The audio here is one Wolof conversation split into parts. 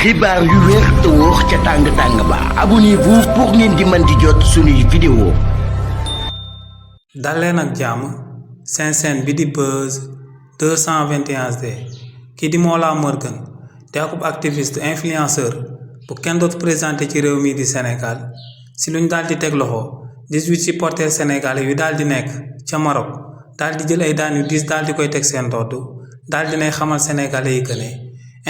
xibaar yu wér te wóor ca tàng ba abonnez-vous pour ngeen di mën di jot suñuy vidéo. daleen ak jàmm seen chaîne bi di Buzz 221HD kii di Mollah Morgun di akub activiste influenceur bu kenn dootu présenté ci réew mi di Sénégal si luñ daal di teg loxo 18 supporters sénégalais yu daal di nekk ca Maroc daal di jël ay daan yu diis daal di koy teg seen ndodd daal di nay xamal sénégalais yi que ne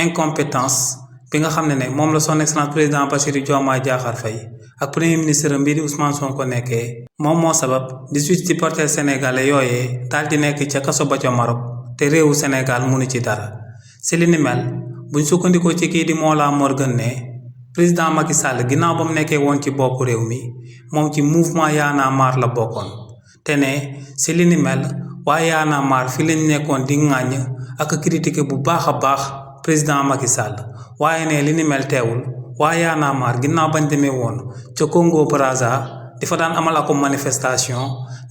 incompétence bi nga xam ne moom la son excellence président Bassirou Diomaye Diakhar Faye ak premier ministre bii di Ousmane Sonko nekkee moom moo sabab 18 supporters sénégalais yooyee daal di nekk ca kaso ba ca Maroc te réewu Sénégal mënu ci dara si li ni mel buñ sukkandikoo ci kii di Mollah Morgun ne président Macky Sall ginnaaw ba mu nekkee woon ci boppu réew mi moom ci mouvement Y'en a marre la bokkoon te ne si li ni mel waaye Y'en a marre fi lañ nekkoon di ŋàññ ak critiquer bu baax a baax président Macky Sall waaye ne li ni mel teewul waaye Y'en a marre ginnaaw bañ demee woon ca Congo Brazza di fa daan amal ako manifestation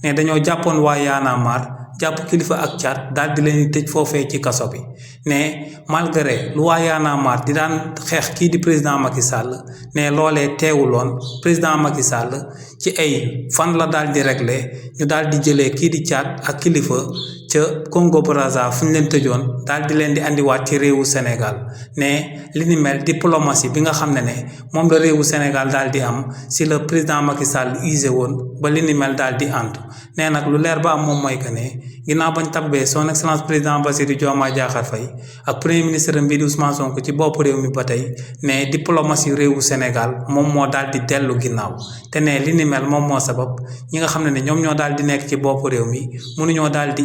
ne dañoo jàppoon waaye Y'en a marre jàpp kilifa ak caat daal di leen tëj foofee ci kaso bi ne malgré lu waaye Y'en a marre di daan xeex kii di président Macky Sall ne loolee teewuloon président Macky Sall ci ay fan la daal di régler ñu daal di jëlee kii di caat ak kilifa ca Congo Brazza fu ñu leen tëjoon daal di leen di andiwaat ci réewu Sénégal ne li ni mel diplomatie bi nga xam ne moom la réewu Sénégal daal di am si le président Macky Sall usé woon ba li ni mel daal di antu nee nag lu leer ba am moom mooy que ne ginnaaw bañ tabbee son excellence président Bassirou Diomaye Diakhar Faye ak premier ministre mbii di Ousmane Sonko ci bopp réew mi ba tey ne diplomatie réewu Sénégal moom moo daal di dellu ginnaaw te ne li ni mel moom moo sabab ñi nga xam ne ñoom ñoo daal di nekk ci bopp réew mi mënuñoo daal di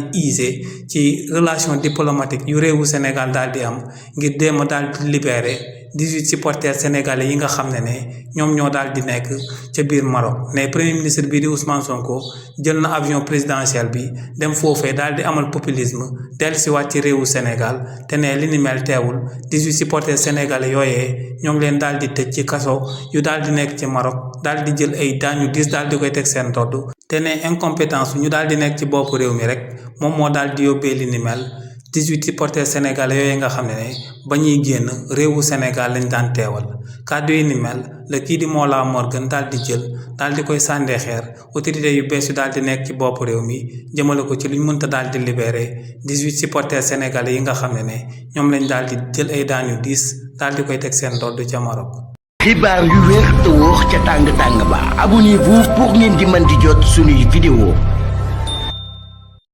ci relation diplomatique yu réewu Sénégal daal di am ngir déem a daal di libérer 18 supporters sénégalais yi nga xam ne ñoom ñoo daal di nekk ca biir Maroc ne premier ministre bii di Ousmane Sonko jël na avion présidentiel bi dem foofee daal di amal populisme dellusiwaat ci réewu Sénégal te ne li ni mel teewul 18 supporters sénégalais yooyee ñoo ngi leen daal di tëj ci kaso yu daal di nekk ci Maroc daal di jël ay daan yu diis daal di koy teg seen ndodd te ne incompétence ñu daal di nekk ci bopp réew mi rek moom moo daal di yóbbee li ni mel 18 supporters sénégalais yooyu nga xam ne ba ñuy génn réewu Sénégal lañ daan teewal kàddu yi ni mel la kii di Mollah Morgun daal di jël daal di koy sàndee xeer autorité yu bees yu daal di nekk ci bopp réew mi jëmale ko ci luñ mënta daal di libérer 18 supporters sénégalais yi nga xam ne ñoom lañ daal di jël ay daan yu diis daal di koy teg seen ndodd ca Maroc. xibaar yu wér te wóor ca tàng ba abonnez-vous pour ngeen di mën di jot suñuy vidéo.